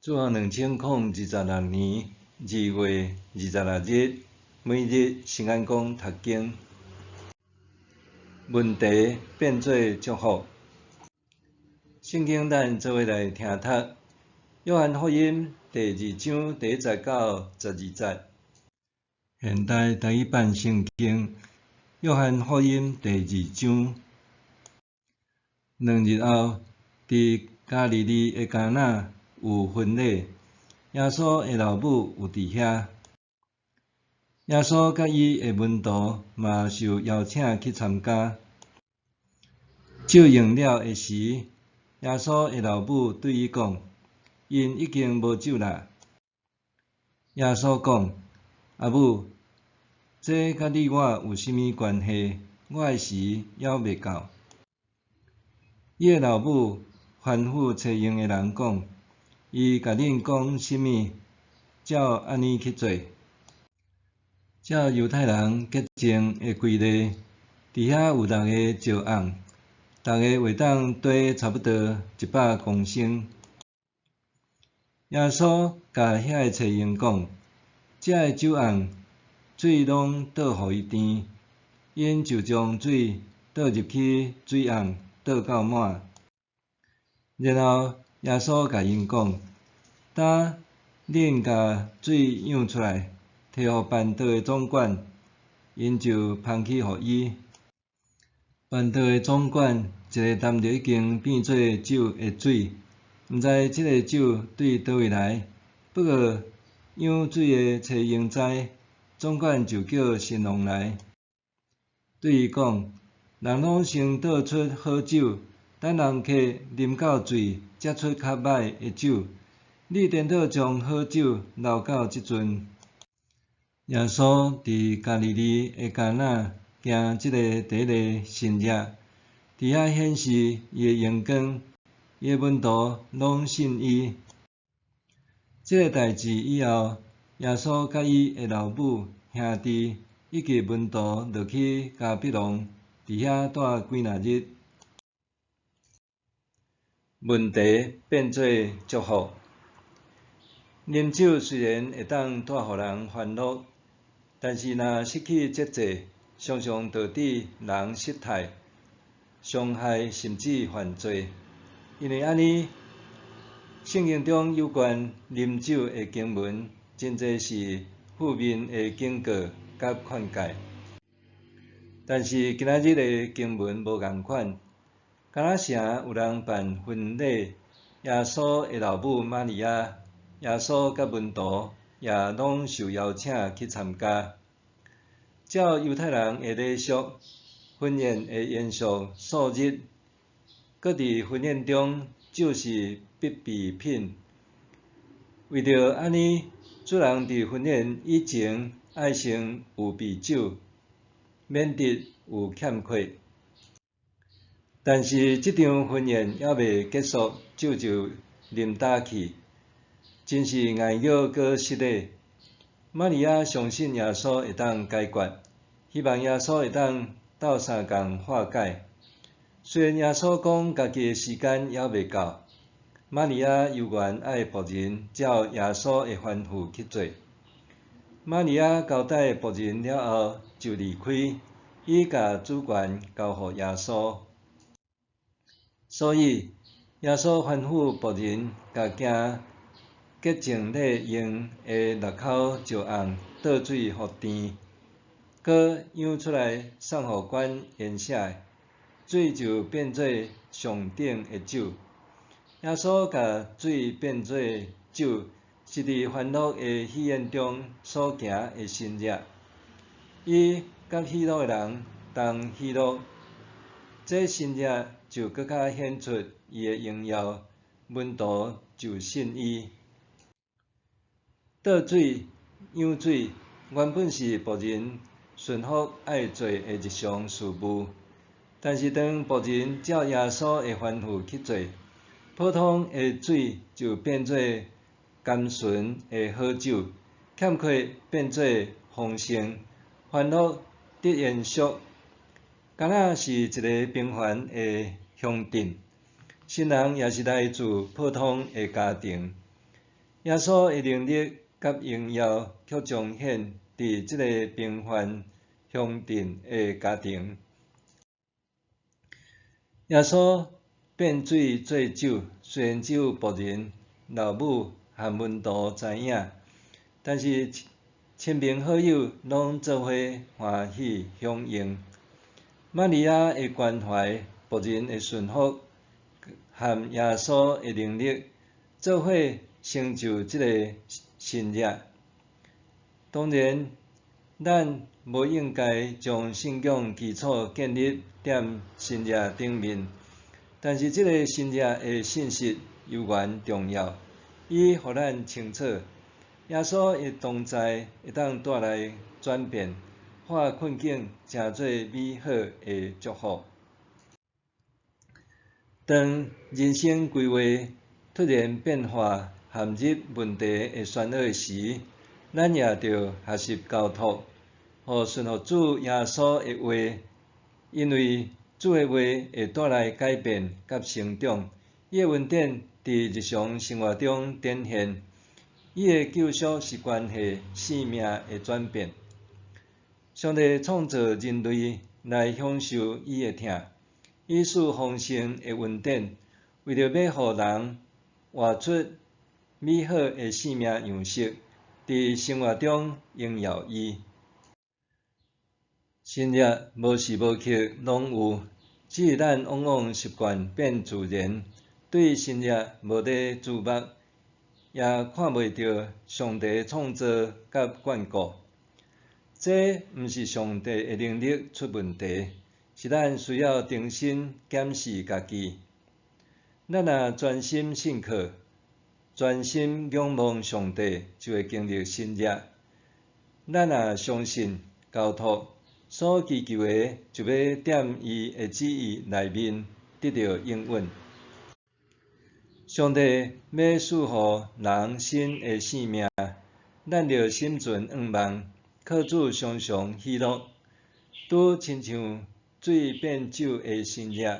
主後2026年2月26日，每日聖安講讀經。問題變做祝福。聖經咱做伙來聽讀。約翰福音第二章第一節到十二節。現代台語版聖經，約翰福音第二章。兩日後，佇加利利的迦拿有婚禮，耶穌的老母有佇遐。耶穌佮伊的門徒嘛受邀請去參加。酒用了的時，耶穌的老母對伊講：𪜶已經無酒啦。耶穌講：阿母，這佮你我有啥物關係？我的時猶未到。伊的老母吩咐揣用的人講：伊共恁講啥物，照按呢去做。照猶太人潔淨的規例，佇遐有六个石甕，逐个會當貯差不多100公升。耶穌共遐个揣用講：遮个酒甕水攏倒予伊甜，𪜶就將水倒入去水甕，倒到滿。然後耶穌共𪜶講：今恁共水漾出來，提予辦桌的總管，𪜶就捧去予伊。辦桌的總管一个擔著已經變做酒的水，毋知這个酒對佗位來，不過漾水的揣用知，總管就叫新郎來，對伊講：人攏先倒出好酒，等人客啉到醉，才出較䆀的酒。你顛倒將好酒留到這陣。耶穌佇加利利的迦拿行這个第一个神跡，佇遐顯示伊的榮光，伊的門徒攏信伊。這个代誌以後，耶穌佮伊的老母、兄弟以及門徒落去迦百農，佇遐蹛幾若日。問題變做祝福。啉酒雖然會當帶予人歡樂，但是若失去節制，常常導致人失態、傷害甚至犯罪。因為按呢，聖經中有關啉酒的經文，真濟是負面的警告佮勸誡。但是今仔日的經文無仝款，迦拿城有人辦婚禮，耶穌的老母瑪利亞、耶穌佮門徒也攏受邀請去參加。照猶太人的禮俗，婚宴會延續數日，閣佇婚宴中，酒是必備品。為著按呢，主人佇婚宴以前愛先預備酒，免得有欠缺。但是這場婚宴猶未結束，酒就啉焦去，真是礙搲閣失禮。瑪利亞相信耶穌會當解決，希望耶穌會當鬥相共化解。雖然耶穌講家己的時間猶未到，瑪利亞猶原愛僕人照耶穌的吩咐去做。瑪利亞交代僕人了後，就離開，伊共主權交予耶穌。所以，耶穌吩咐僕人共行潔淨禮用的六口石甕倒水予甜，閣漾出來送予管筵席的，水就變做上等的酒。耶穌共水變做酒，是佇歡樂的喜宴中所行的神跡。伊佮喜樂的人同喜樂，這神跡就閣較顯出伊的榮耀，門徒就信伊。倒水、漾水，原本是僕人順服愛做的日常事務，但是當僕人照耶穌的吩咐去做，普通的水就變做甘醇的好酒，欠缺變做豐盛，歡樂得延續。迦拿是一个平凡的鄉鎮，新人也是來自普通的家庭。耶穌的能力佮榮耀卻彰顯佇這个平凡鄉鎮的家庭。耶穌變水做酒，雖然只有僕人、老母和門徒知影，但是親朋好友攏做伙歡喜響應。瑪利亞的關懷、僕人的順服和耶穌的能力，做伙成就這个神蹟。當然，咱無應該將信仰基礎建立佇神蹟頂面，但是這个神蹟的信息猶原重要，伊予咱清楚，耶穌的同在會當帶來轉變，化困境成做美好的祝福。當人生規劃突然變化，陷入問題的漩渦時，咱也著學習交託，予順服主耶穌的話，因為主的話會帶來改變佮成長，伊的恩典佇日常生活中展現，伊的救贖是關係生命的轉變。上帝創造人類來享受伊的疼，伊賜豐盛的恩典，為著欲予人活出美好的生命樣式，佇生活中榮耀伊。神蹟無時無刻攏有，只是咱往往習慣變自然，對神蹟無咧注目，也看袂著上帝創造佮眷顧。這毋是上帝的能力出問題，是咱需要重新檢視家己。咱若專心信靠，專心仰望上帝，就會經歷神蹟。咱若相信交託，所祈求的就欲踮伊的旨意內面得著應允。上帝欲賜予人新的生命，咱著心存向望，靠主常常喜樂，拄親像水變酒的神蹟，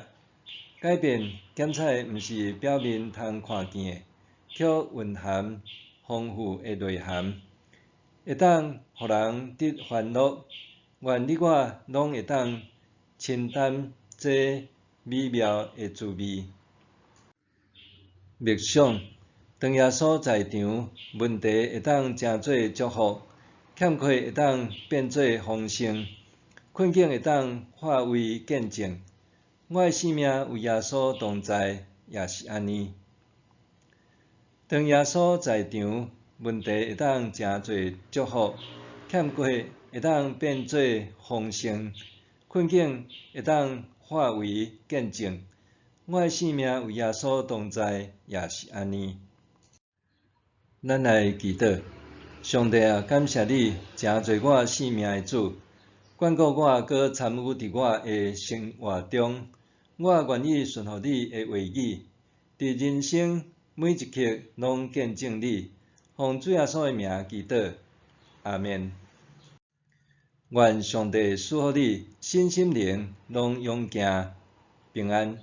改變檢採毋是表面通看見的，卻蘊含豐富的內涵，會當予人得歡樂。願你我攏會當親擔這美妙的滋味。默想，當耶穌在場，問題會當成做祝福，欠缺會當變做豐盛，困境會當化為見證。我的生命有耶穌同在，也是按呢。當耶穌在場，問題會當成做祝福，欠缺會當變做豐盛，困境會當化為見證。我的生命有耶穌同在，也是按呢。咱來祈禱，上帝啊，感謝你成做我生命的主，眷顧我，閣參與佇我的生活中。我願意順服你的話語，佇人生每一刻攏見證你。奉主耶穌的名祈禱，阿們。願上帝賜福你，身心靈攏勇健平安。